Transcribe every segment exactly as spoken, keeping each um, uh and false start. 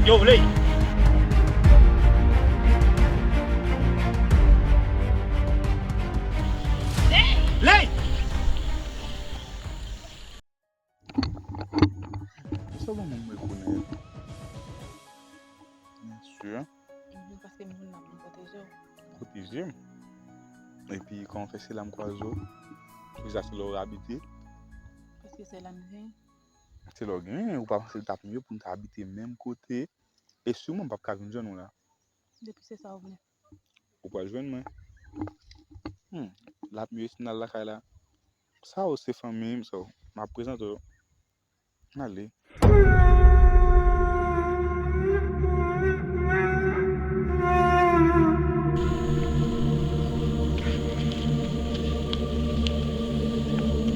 Yo, Ley! Ley! Sa bon, mwen rekonèt. Byen si. Mhm, paske m vin la pou m pwoteje w. Pwoteje m? Epi, kòman fè se la m kwaze w? Poukisa se la w abite? Paske se la m gen. Se la w gen, ou pa panse l t ap mye pou n ta abite menm kote? E siman m p ap ka vin jwenn ou la. Depi se sa w vle. Ou pral jwenn mwen. Hmm, l ap mye si n al lakay la. Sa yo se fanmi m, so, m ap prezante w. Ale.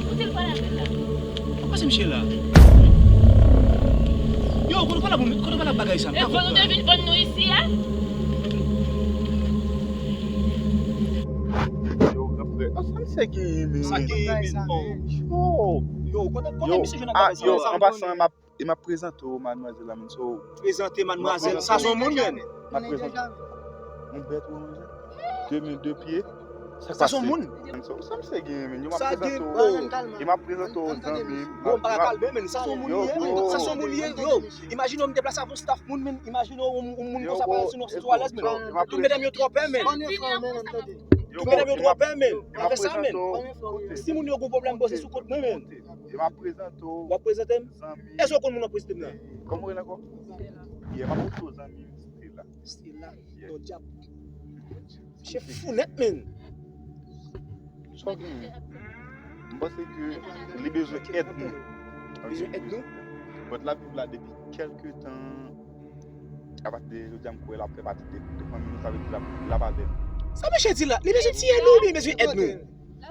Kote l pral avè l la? Kote misye la? Yo, kote w pral ap, kote w pral ap bagay sa? E fò nou te vin vann nou isi a? Yo, gran frè. Ah, sa misye genyen, men. Sa genyen, men. Yo. Yo, kote, kote misye jwenn ak bagay sa? Yo, an pasan, m ap, e m ap prezante w madmwazèl la, men. So, prezante madmwazèl. Sa se yon moun, men. M ap prezante w. Yon bèt ou manje? De men, de pye. Sa se yon moun. So, sa misye genyen, men. Yo, m ap prezante w. E m ap prezante w zanmi m. Bon, m pa ka kalme, men. Sa se yon moun li ye, men. Sa se yon moun li ye, yo. Imajine w, m deplase avè yon staff moun, men. Imajine w, yon moun konsa pa sou nou, sou alèz, men. Tout medam yo twò pè, men. Tout medam yo twò pè, men. Pa fè sa, men. Si moun yo gon pwoblèm, poze sou kont mwen, men. E m ap prezante w. W ap prezante m? Zanmi. Èske w konn moun w ap prezante m nan? Kòman w rele ankò? Stella. Yeah, m ap prezante w zanmi m, Stella. Stella. Yeah. Yon dyab. Misye fou nèt, men. Sa w genyen? M panse ke li bezwen èd nou. Bezwen èd nou? But l ap viv la depi kèlke tan. Apati de jodi a, m kwè l ap fè pati de, de fanmi nou, sa vle di l ap, l ap avè nou. Sa misye di la? Li bezwen tiye nou oubyen li bezwen èd nou?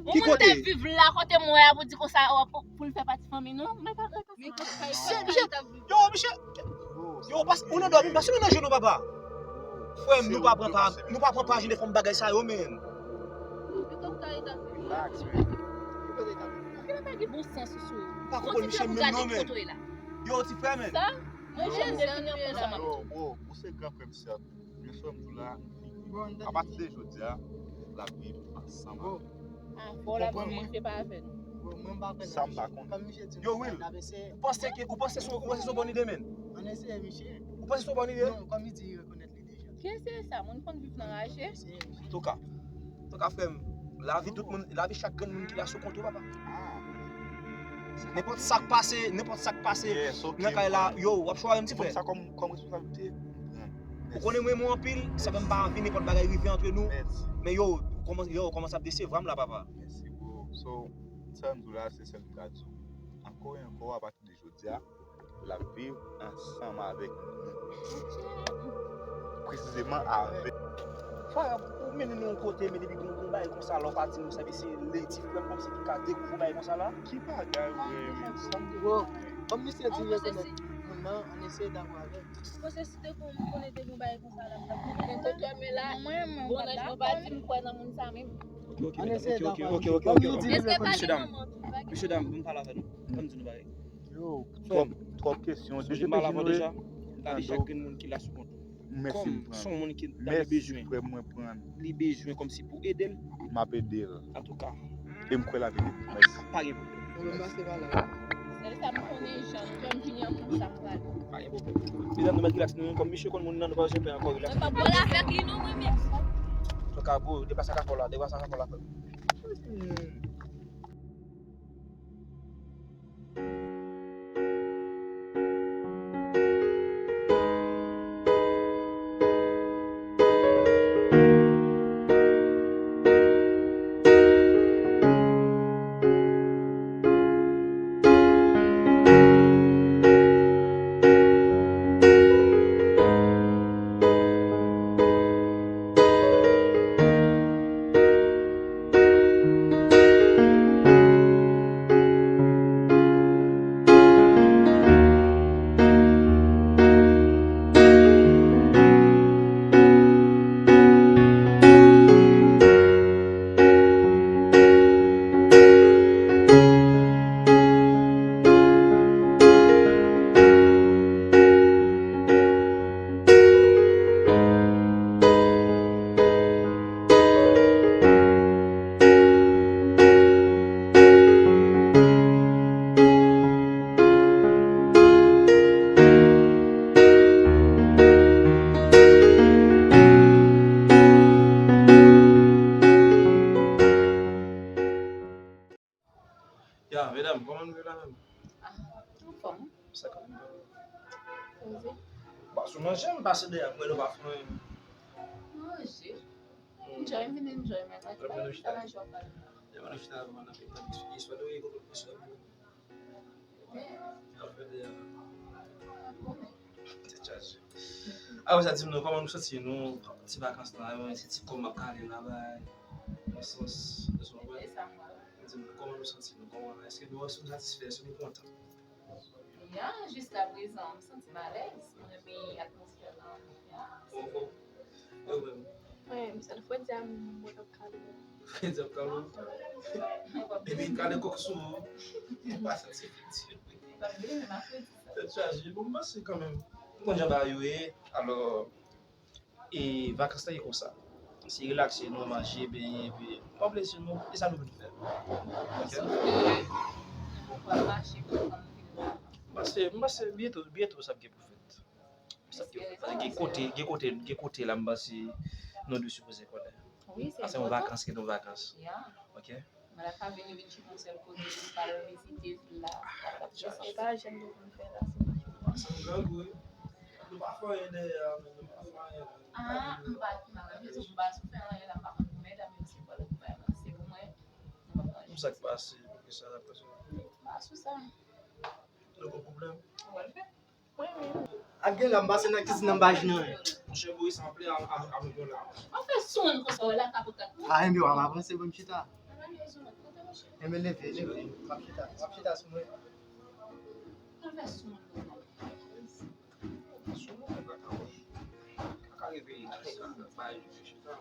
Ki kote? Yon moun te viv la, kote m wè a, pou di konsa, pou, pou l fè pati fanmi nou? Men pa fè konsa. Se misye, yo, misye, yo, pas, ou nan dòmi, paske nou nan jenou, papa. Frè m, nou pa pran pa, nou pa pran pa jenefòm bagay sa yo, men. Relax, man. Paske nou pa gen bon sans sou ou. Pa konprann misye menm non, men. Yo, ti frè, men. Sa? Mwen jwenn defini anpil sa. Yo, bro, ou se gran frè m, sè. Men frè m tou la, apati de jodi a, l ap viv ansanm avè nou. Ah, fò l ap viv, se pa avè nou. Sa m pa konnen. Yo, Will, ou panse ke, ou panse se, ou panse se yon bòn ide, men? Ann eseye, misye. Ou panse se yon bòn ide? Non, kòm li di, li rekonèt li deja. Ki eseye sa? Moun konn viv nan raje. Eseye, misye. Antouka, antouka, frè m, lavi tout moun, lavi chak grenn moun ki la sou kont ou, papa. Nenpòt sa k pase, nenpòt sa k pase nan kay la, yo, w ap chwazi yon ti frè. Sa kòm, kòm responsablite. Ou konnen mwen, mwen anpil, sa fè m pa anvi nenpòt bagay rive antre nou. Men yo, ou kòmanse, yo, ou kòmanse ap desevwa m la, papa. Mèsi, bro. So, sa m di w la, se sèl m ka di w. Ankò e ankò, apati de jodi a, l ap viv ansanm avèk nou. Presizeman avèk. Frè, ou mennen nou yon kote, men depi gon, gon bagay konsa, lè w pa di nou, sa vle se ledi frè m kòmsi ki ka dekouvri bagay konsa la. Ki bagay ou ye, men? Sa m di. Bon, kòm misye di rekonèt moun nan, ann eseye dakò avè l. Ou panse si te kon, konnen te gon bagay konsa la, m t ap konnen. Men kote m ye la, bon, nan jan w pa di m kwè nan moun sa menm. Ok, ok, ok, ok, ok, ok, ok, ok. Mesye dam, mesye dam, vin pale avè nou. Ann di nou bagay. Yo, twòp, twòp kesyon. Sonje m pale avè w deja. Lavi chak grenn moun ki la sou kont ou. Kòm se yon moun ki ta bezwen, li bezwen kòmsi pou ede l. M ap ede l. Antouka. E m kwè l ap ede. Mèsi. Pa gen pwoblèm. Mwen menm pase pa la. Sèl sa m konnen, jan kè m vini an, pou sa m prale. Pa gen pwoblèm. Medam, nou mèt rilaks nou menm, kòm misye konn moun nan, nou pa bezwen pè ankò, rilaks. Mwen p ap pale avèk li non, mwen menm. Antouka, bro, deplase ak afè w la, deplase ak afè w la, frè m. Medam, kòman nou ye la menm? Ah, anfòm. Sa k ap vin pale? Poze. Bon, si w manje, m pase dèyè, m wè nou pa fè anyen. Manje? Hmm. Enjoy, vin enjoy, men. Lè nou chita, lè nou chita, nou ap eksplike istwa nou ye, kote nou soti. N ap fè dèyè. Tèt chaje. Apre sa, di m non, kòman nou santi nou, ti vakans la, mwen se ti kòb m ap kale la, bay, nan sans, nan sans, bay. Di m non, kòman nou santi nou, kòman, èske nou, èske nou satisfè, èske nou kontan? Ya, jiskaprezan, m santi m alèz, m renmen atmosfè la, ya. Oh, oh. Yo menm? Mwen, m sèl fredi a m wè k ap kale. Fredi ap kale. Epi kale kòk sou ou. Li pa santi fredi. Tèt chaje. Bon, m panse kanmenm. M konn jan bagay yo ye. Alò, e vakans lan e konsa. Se relakse, nou manje, benyen, epi pran plezi nou. E sa nou vin fè. Ok? M panse, m panse byento, byento sa ap gen pou fèt. Sa k yo fè. Gen kote, gen kote, gen kote la, m panse nou dwe sipoze konnen. Wi, se enpòtan. Sa se yon vakans ki yon vakans. Ya. Ok? Mwen la ka vin, vin chita yon sèl kote, vin pral vizite vil la. E pa jèn nou vin fè la, se pa jèn. Sa m grangou, wi. Nou pa fè anyen dèyè a, men nou pa fè anyen la. Ah, m pa, m pa, m pa sou fè anyen la, m pa konn pou medam yo, se pou yo bay mwen, se pou mwen. M pa fè anyen. Sa k pase, poukisa sa pase? M pa sou sa. Nou gon pwoblèm? Ou wè l fè? Ak gen la, m pase nan kizin nan, m pa jwenn anyen. Monchè, Moris, anpli a, a, a, a, la. An fè sonn konsa, wè la, kapokat. A, enben, w ap avanse pou m chita. Enben, leve, leve. M ap chita, m ap chita sou mwen. An fè sonn konsa. Sonn konsa, kapokat. Ka reveye, bay, chita.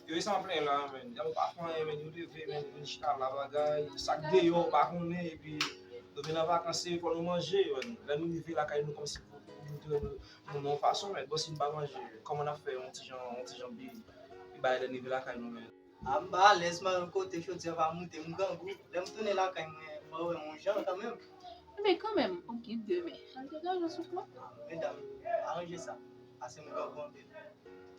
Yo, e sa m plenn la, menn. Yo pa fè anyen, menn. Yo leve, menn, yo vin chita la, bagay. Sa k deyò, w pa konnen, epi nou vin nan vakans, se fò nou manje, menn. Lè nou rive lakay nou, kòmsi pou, pou nou montre nou, nou nan yon fason, menn. Bon, si nou pa manje, kòman n ap fè yon ti jan, yon ti jan bi, bi bagay lè nou rive lakay nou, menn? A, m pa alèz, m al kote chodyè pa moute, m grangou. Lè m tounen lakay mwen, mwen wè yon jan kanmenm. Men kanmenm, ou gen de men. Al degaje sou kò. Medam, aranje sa. Pase m grangou anpil.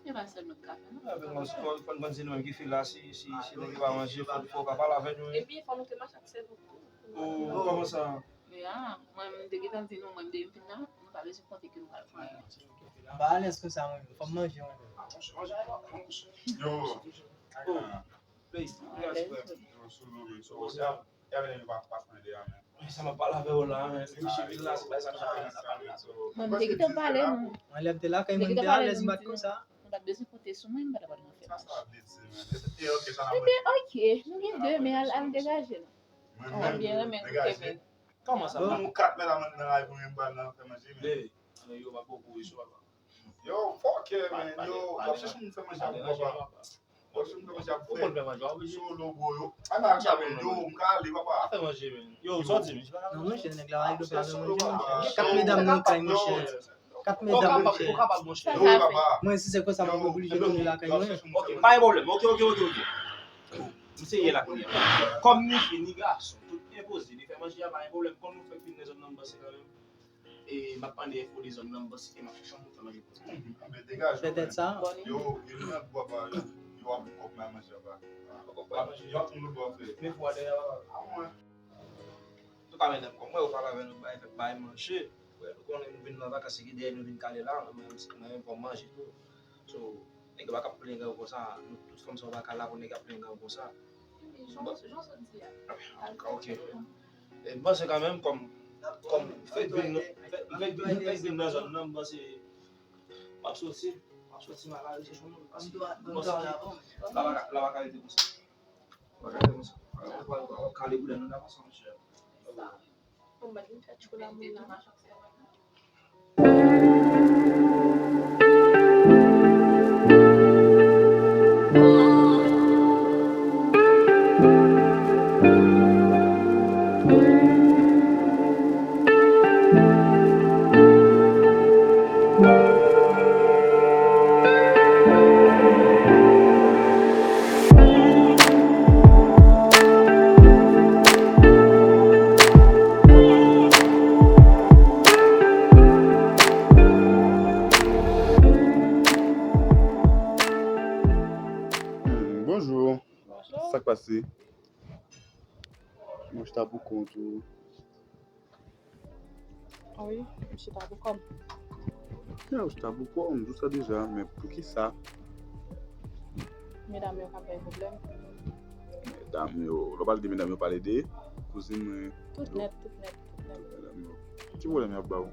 E pa sèl nou k ka fè, non. Fò, fò n konn se nou menm ki fè la, si, si, si nèg yo pa manje, fò, fò w ka pale avè nou, wi. Epi, fò nou te mache ak sèvo. Oh, kòman sa? Ya, mwen, m te gentan di nou, mwen, m te vin la, nou pa bezwen konte ke nou pral fè anyen. M pa alèz konsa, mwen, fò m manje, mwen. Yo. Oh. Please, please, please. Yo, sou nou, men, so, y a, y a, men, pa, pa pran de a, men. Sa m ap pale avè w la, men. Misye vin la, se pa sa m ap pale la. Mwen, m te gentan pale, non. Mwen, lè m te lakay mwen, m te alèz, m pa t konsa. Nou pa t bezwen konte sou mwen, m pa t ap nan fè. Sa, sa vle di, men. E, ok, sa n ap. Ebyen, ok, nou gen de men, al, al degaje nou. Mwen, mwen byen renmen nou kenbe. Kòman sa? Bon, nou kat mèt a nan lari pou mwen, m pral nan fè manje, men. Yo, pa poko, yo, papa. Yo, fòkè, men. Yo, w ap chèche moun fè manje a pou papa. Ou konn fè manje, w ap fè. Solo, bro, yo. Ay, m a chape, yo, m ka ale, papa. Fè manje, men. Yo, sòti, men. Non, monchè, nèg la, ay, do pa fè manje, monchè. Kat medam nan kay, monchè. Kat medam, monchè. Yo, papa. Mwen, si se konsa, mwen oblije tounen lakay mwen. Ok, pa gen pwoblèm. Ok, ok, ok, ok. M serye la kounye a. Kòm ni fi, ni gason, tout enpoze, li fè manje a, pa gen pwoblèm. Kòm nou fèk vin nan zòn nan, m panse kanmenm. E m ap mande enfo de zòn nan, m panse ke m ap chèche yon moun fè manje pou mwen. Petèt sa. Yo, yo nan bwa pa, yo, yo ap kòk nan manje pa. Yo ap moun bwa fè. Men fwa dèyè papa. A mwen. Antouka, medam, kòm mwen, yo pale avè nou, bay, fè bay manje. Wè, nou konnen nou vin nan vakans, se ki dèyè nou vin kale la, nou menm, nou menm pou manje tou. So, nèg yo pa ka plenyen yo konsa, nou tout fanm sa yo pa ka la pou nèg ap plenyen yo konsa. Jan, jan w sot di a. Ok. E m panse kanmenm kòm, kòm m fèk vin nan, m fèk, m fèk vin, m fèk vin nan zòn nan, m panse m ap soti, m ap soti m al al chèche yon moun, paske m panse la pa ka, la pa ka rete konsa. La pa ka rete konsa. W ap kale boulèt nan konsa, monchè. Bon, m pa t vin fè tchou la moun nan. Hmm, bonjou. Bonjou. Sa k pase? Mwen chita pou kont ou. Wi, m chita pou kò m. Ya, ou chita pou kò w, m di w sa deja, men poukisa? Medam yo ka bay pwoblèm. Medam yo, lè w pale de medam yo, pale de kouzin mwen. Tout nèt, tout nèt, tout nèt. Medam yo. Ki pwoblèm y ap ba w?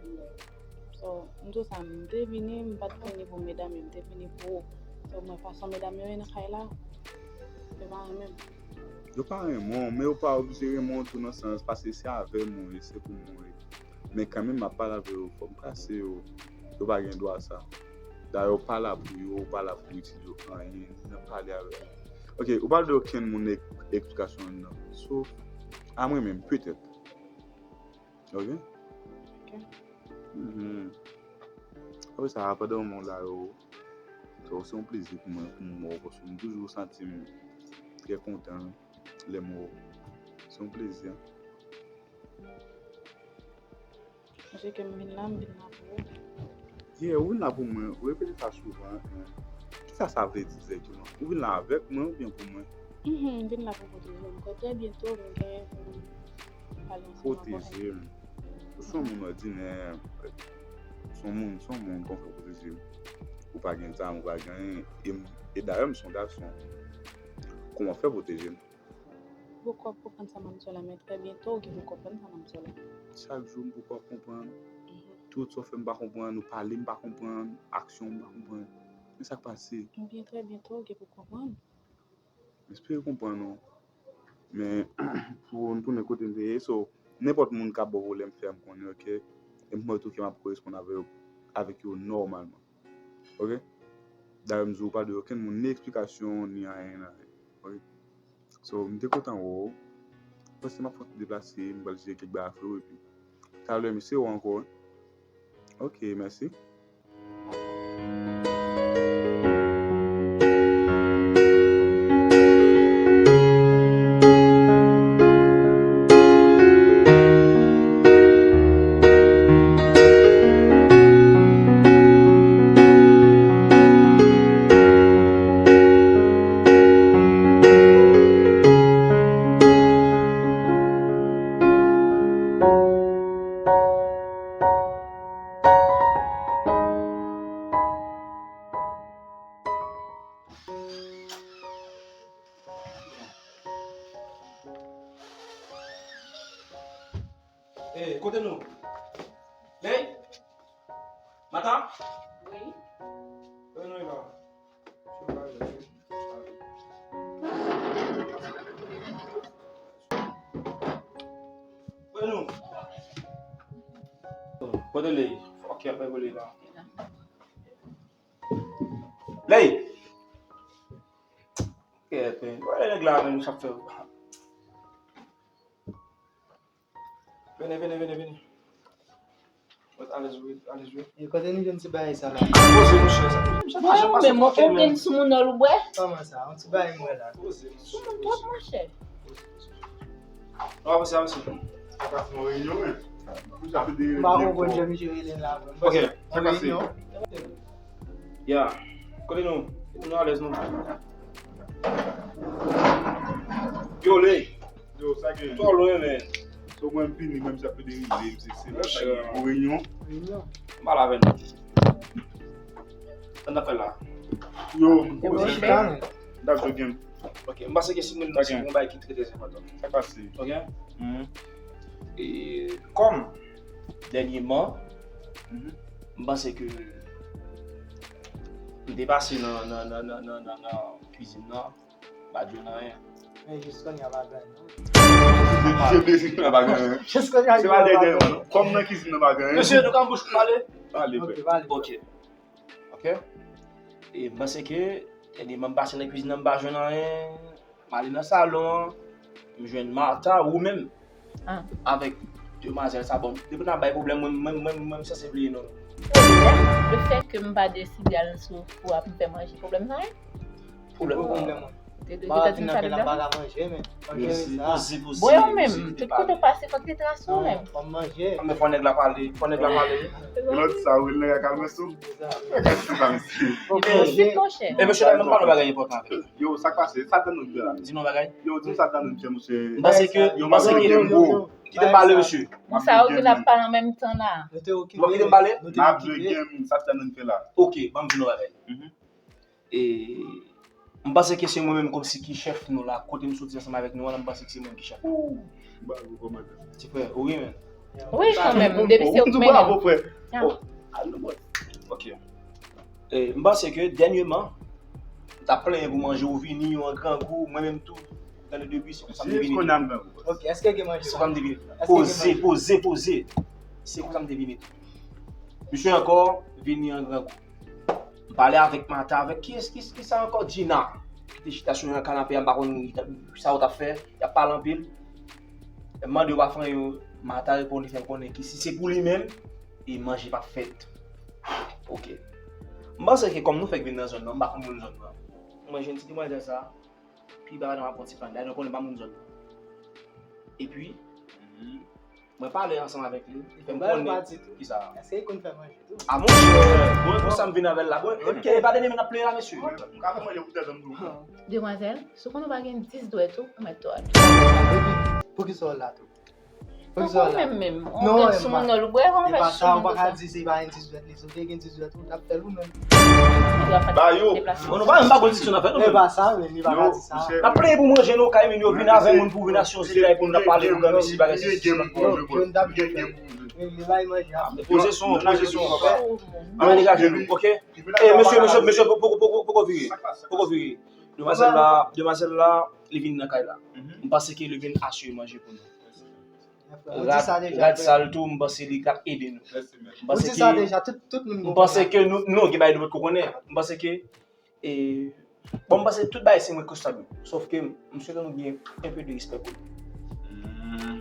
So, m di w sa, m te vini, m pa t vini pou medam yo, m te vini pou ou. So, mwen fason medam yo ye nan kay la, yo pa renmen m. Yo pa renmen w, men yo pa oblije renmen w tou nan sans, paske se avè m ou ye, se pou mwen ou ye. Men kanmenm, m ap pale avè yo, fò m kase yo. Yo pa gen dwa sa. Dayè, w pa la pou yo, w pa la pou itilize yo anyen, ni nan pale avè yo. Ok, ou pa dwe okenn moun ek- eksplikasyon nan. Sof a mwen menm, petèt. Ok? Ok. Mhm. Apre sa, pandan moman w la yo, so, se yon plezi pou mwen, pou m wè w, paske m toujou santi m trè kontan lè m wè w. Se yon plezi. Paske ke m vin la, m vin la pou ou. Yeah, ou vin la pou mwen, ou repete sa souvan. Kisa sa vle di egzakteman? Ou vin la avèk mwen oubyen pou mwen? Mhm, m vin la pou pwoteje m. Kwè trè byento, m genyen pou m pale ansanm avè w. Pwoteje m. Ou se yon moun òdinè. Se yon moun, se yon moun, kòman fè pwoteje m? Ou pa gen zam, ou pa gen anyen. E m- e dayè, m se yon gason. Kòman fè pwoteje m? Ou poko ap konprann sa m ap di w la, men trè byento, ou gen pou konprann sa m ap di w la. Chak jou, m poko ap konprann. Mhm. Tout sa w fè, m pa konprann. Ou pale, m pa konprann. Aksyon, m pa konprann. Men sa k pase? Ebyen, trè byento, ou gen pou konprann. M espere w konprann, non. Men, pou n tounen kote n te ye, so, nenpòt moun k ap ba w pwoblèm, fè m konnen, ok? E m konnen tou ke m ap koresponn avè yo, avèk yo nòmalman. Ok? Dayè, m di w pa dwe okenn moun, ni eksplikasyon, ni anyen, anyen. Ok? So, m te kontan wè w. Paske m ap fè yon ti deplase, m pral jere kèk bagay avè w, epi talè, m ap wè w ankò. Ok, mèsi. Hey, kote nou? Ley? Mata? Wi. Kote nou ye la? Kote nou? Kote Ley? Fòk y ap bay pou Ley la. Ley! Kèt, men. Wè nèg la menm sa fè. Vini, vini, vini, vini. Alèz, wi, alèz, wi. E kote nou jwenn ti bagay sa la? Poze, monchè, sa. Mwen menm, ou menm sou moun nan ou bwè? Kòman sa? Yon ti bagay mwen la. Poze, monchè. Sou moun twòp, monchè. Non, avanse, avanse. Sa pase yon reyinyon, men. M pa konprann jan misye rele la. Ok, sa pase. Ya. Kote nou? Kote nou alèz nou? Yo, Ley. Yo, sa gen? Twò lwen, men. So, mwen, m vini, mwen, m se ap fè de rive, m se, se la, sa gen yon reyinyon. Reyinyon. M pale avè nou. Sa n ap fè la? Yo, m koze. M ap jwe game. Ok, m panse ke si moun nan se yon bagay ki trè, trè enpòtan. Sa pase? Ok? E kòm dènyèman, m panse ke m te pase nan, nan, nan, nan, nan, nan, nan kwizin nan, m pa t jwenn anyen. Men jis kounye a pa gen anyen. Se plezi ki nan pa gen anyen. Jis kounye a pa gen anyen. Se pa dènyèman, non. Kòm nan kwizin nan pa gen anyen. Mesye, nou ka bouch pou pale? Pale, frè. Ok. Ok. E m panse ke, dènyèman m pase nan kwizin nan, m pa jwenn anyen. M ale nan salon an, m jwenn Martha, ou menm, avèk demwazèl sa. Bon, depi n ap bay pwoblèm, mwen, mwen, mwen, mwen, m sanse bliye non. Pwoblèm? Le fèt ke m pa deside al sou fou a pou m fè manje, pwoblèm sa ye? Pwoblèm. Pwoblèm mwen. Yo dwe gentan di m sa deja. Poze, poze, poze, poze, poze. Bwè ou menm, tout kote w pase, fòk te trase ou menm. Anben fò nèg la pale, fò nèg la pale. Lòt sa, wi, nèg la kalme sou. Ensuite, monchè. E mesye la, nou pale yon bagay enpòtan avè l. Yo, sa k pase? Sa dan nou fè la? Di nou bagay. Yo, di m sa dan nou fè, monchè. M panse ke, m panse ke, kite m pale, mesye. Sa yo ki la pale an menm tan la. Ou pa kite m pale? M ap jwe game, sa dan nou fè la. Ok, ban m di nou bagay. E, m panse ke se mwen menm kòmsi ki chèf nou la. Kote m soti ansanm avèk nou an la, m panse ke se mwen ki chèf. Ou, bravo, kòmandan. Ti frè, ou ri, men. Wi, kanmenm, depi se ou ki mennen. Bravo, frè. Oh, al nou bò. Ok. E, m panse ke dènyèman, m t ap plenyen pou manje, ou vini, ou an grangou, mwen menm tou, dans le début, se konsa m te vini. Ok, èske gen manje? Se konsa m te vini. Poze, poze, poze. Se konsa m te vini. Misye ankò vini an grangou. M pale avèk Mata, avèk kiyès, ki, ki sa ankò? Gina. Ki te chita sou yon kanape a, m pa konn sa yo t ap fè. Y ap pale anpil. M mande yo pa fè anyen, Mata reponn, li fè m konnen ki si se pou li menm, e manje p ap fèt. Ok. M panse ke kòm nou fèk vin nan zòn nan, m pa konn moun zòn nan. Mwen jwenn ti demwazèl sa, pi ba nan apranti fan, dayè nou konnen pa moun zòn nan. Epi, mwen pale ansanm avèk li, li fè m konnen ki sa. Èske li konn fè manje tou? A monchè, bon, pou sa m vin avè l la. Bon, e pa dènye men n ap plede la, mesye. Ou ka fè manje pou tèt ou tou. Demwazèl, si w konnen w pa gen dis dwèt ou, ou mèt to ale. Poukisa w la tou? Poukisa w la? Menm, menm. On grenn sou moun nan, ou bwè yon vè sou moun konsa. E pa sa, ou pa ka di se pa gen dis dwèt li, si w te gen dis dwèt ou, t ap fè l ou menm. Ba yo. Bon, nou pa menm pa konn si nou ap fè nou menm. E pa sa, men li pa ka di sa. N ap plenyen pou manje nou kay, men yo vin avè moun pou vin asyon se kay pou nou ap pale pou granmesi bagay se si. Poze son, poze son, papa. Ann degaje nou, ok? E mesye, mesye, mesye, poko, poko, poko, poko vire. Poko vire. Demwazèl la, demwazèl la, li vin nan kay la. M panse ke li vin asire manje pou nou. Rad, rad sal tou, m panse li k ap ede nou. M panse ke, m panse ke nou, nou gen bagay nou potko konnen. M panse ke, e, bon, m panse tout bagay se mwen k responsab yo. Sòf ke m swete nou gen enpe de respè pou li.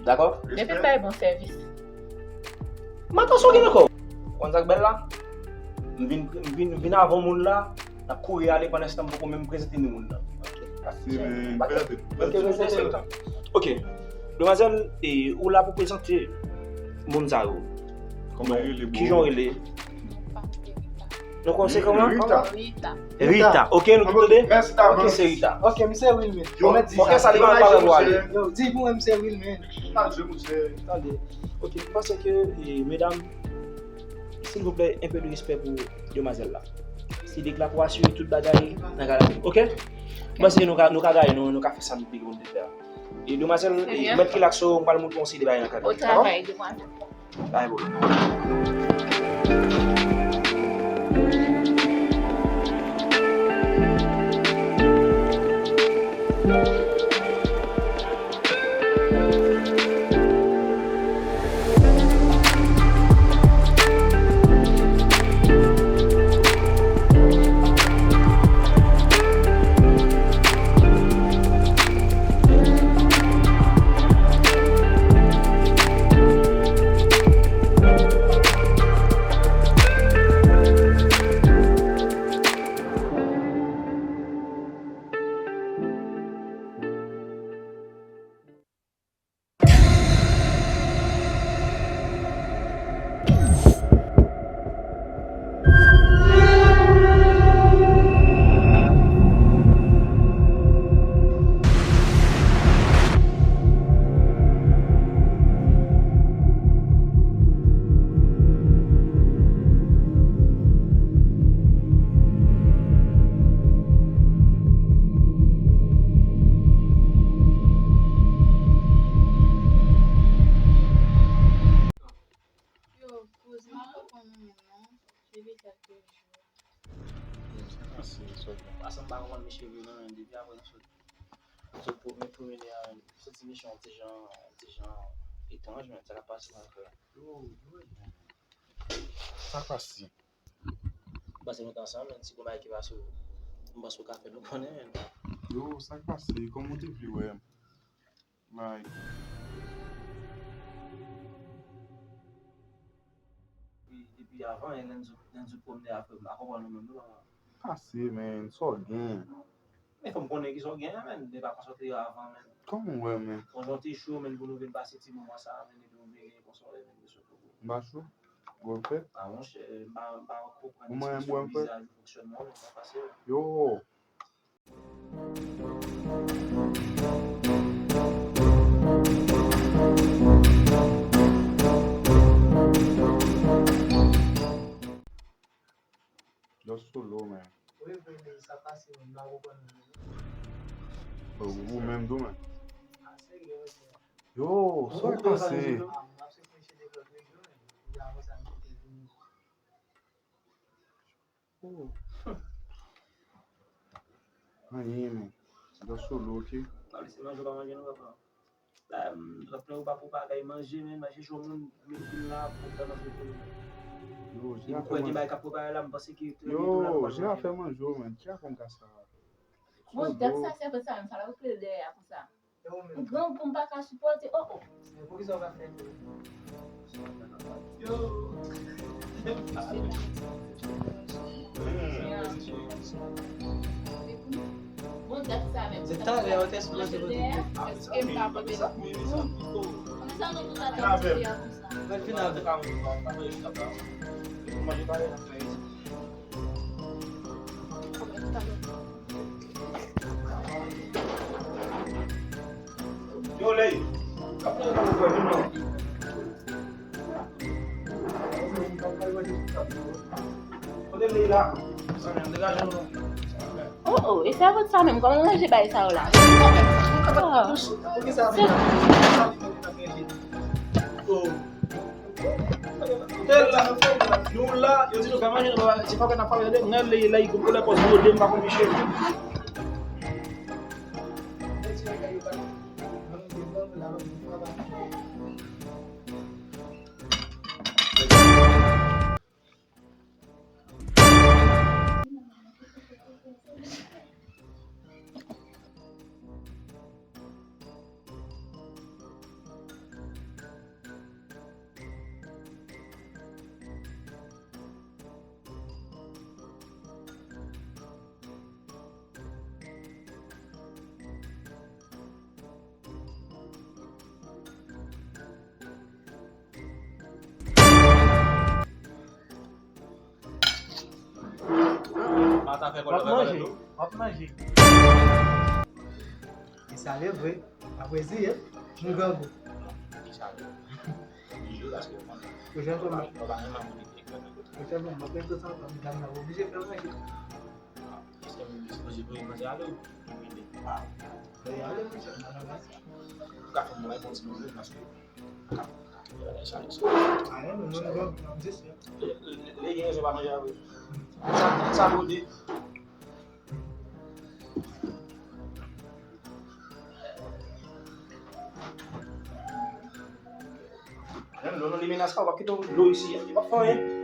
Dakò? Depi l bay bon sèvis. Mata sa w gen ankò? Konn sa k bèl la? M vin, m vin, m vin avan moun la, n ap kouri ale pandan se tan m poko menm prezante nou moun nan. Ok. Demwazèl, e, ou la pou prezante moun sa yo. Kijan w rele? Nou konnen se kòman? Rita. Rita. Ok, nou tout tande? Ok, se Rita. Ok, misye Wilmine. Yo, ok, sa li pa pale pou ale. Yo, di pou mwen misye Wilmine. Tande. Ok, m panse ke, e, medam, silvouplè, enpe de respè pou demwazèl la. Se li k la pou asire tout bagay nan gala. Ok? M panse ke nou ka, nou ka gaye, nou, nou ka fè sa nou te gen pou nou te fè a. E demwazèl, e, mèt relax ou, m pral montre w yon seri de bagay nan gala. Dakò? Bay bro. Yo, koze m pa konn anyen non. Depi kèlke jou. Sa pase, sòt. Paske m pa konprann mesye vre non, depi apre nou sot, nou sot pwomennen, pwomennen an, soti misyon an ti jan, ti jan etranj, men sa k ap pase nan kè. Yo, yo, sa pase. M panse nou t ansanm, men si gon bagay ki pase, m panse w ka fè nou konnen, men. Yo, sa k pase? Kòman w te vle wè m? Like. Depi, depi avan, e, lè n sot, lè n sot pwomennen apre, m pa konprann ou menm non, papa. Pase, men, sa w gen? Men fò m konnen kisa w gen an, menn. Depi w pa konsantre avan, menn. Kòman w wè, menn? Bon, jan w te cho, menn, pou nou vin pase ti moman sa a, menn, epi w vin gen konsa w wè, menn, de sou tou. M pa cho. Bon fèt. A, monchè, m pa, m pa konprann ekspresyon vizaj ou, fonksyònman w, menn, sa pase, menn. Yo! Just solo, man. Wi, vre, men sa pase, men m pa konprann. Ou menm tou, man. A, serye, ok. Yo, sa k pase? A, m ap swiv mesye de lòt rezo, men. Depi avan sa, m te vini. Oh. Anyen, men. Just solo, ok? Pa lese manje, pa manje, non, papa. Em, sa fè ou pa pou bagay manje, men, manje cho moun, men vin la, pou tan nan foto. Yo, jina fè manje. Gen bagay k ap prepare la, m panse ke trè byento la, nou pral manje. Yo, jina fè manje, men. Ki afè m ka sa? Bon, dat sa, sèvant sa menm, sa l ap rele dèyè a konsa. M grangou, m pa ka sipòte, oh, oh. Men poukisa w pa fè tou? Yo. Bon, dat sa menm. Se talè yo te esplike pou tout. Èske m ka pote lòt moun? Poukisa nou tout ap ap di a konsa? Mwen final de. Yo, Ley. Kote Ley la? Oh, oh, e sèvant sa menm, kòman w ranje bay sa yo la? Oh. Nou la, yo di nou fè manje, nou pa, se pa kè n ap pale de, mwen lè, lè, pou lè pòs mode, m pa konn piche. W ap manje, w ap manje. E sa vre vre. Apre zi, m grangou. Yo, jan kòman? Yo, jan kòman? Mwen fè tout sa, medam nan oblije fè manje. Èske m sipoze voye manje ale wi? Voye ale, monchè, m pa nan gaz. Ou ka fè m bay bon ti manje, paske Ley gen rezon pa manje avè w. Sa, sa bode. Menm lè w nan limena sa, w ap kite yon dlo isi a. Li p ap fè anyen.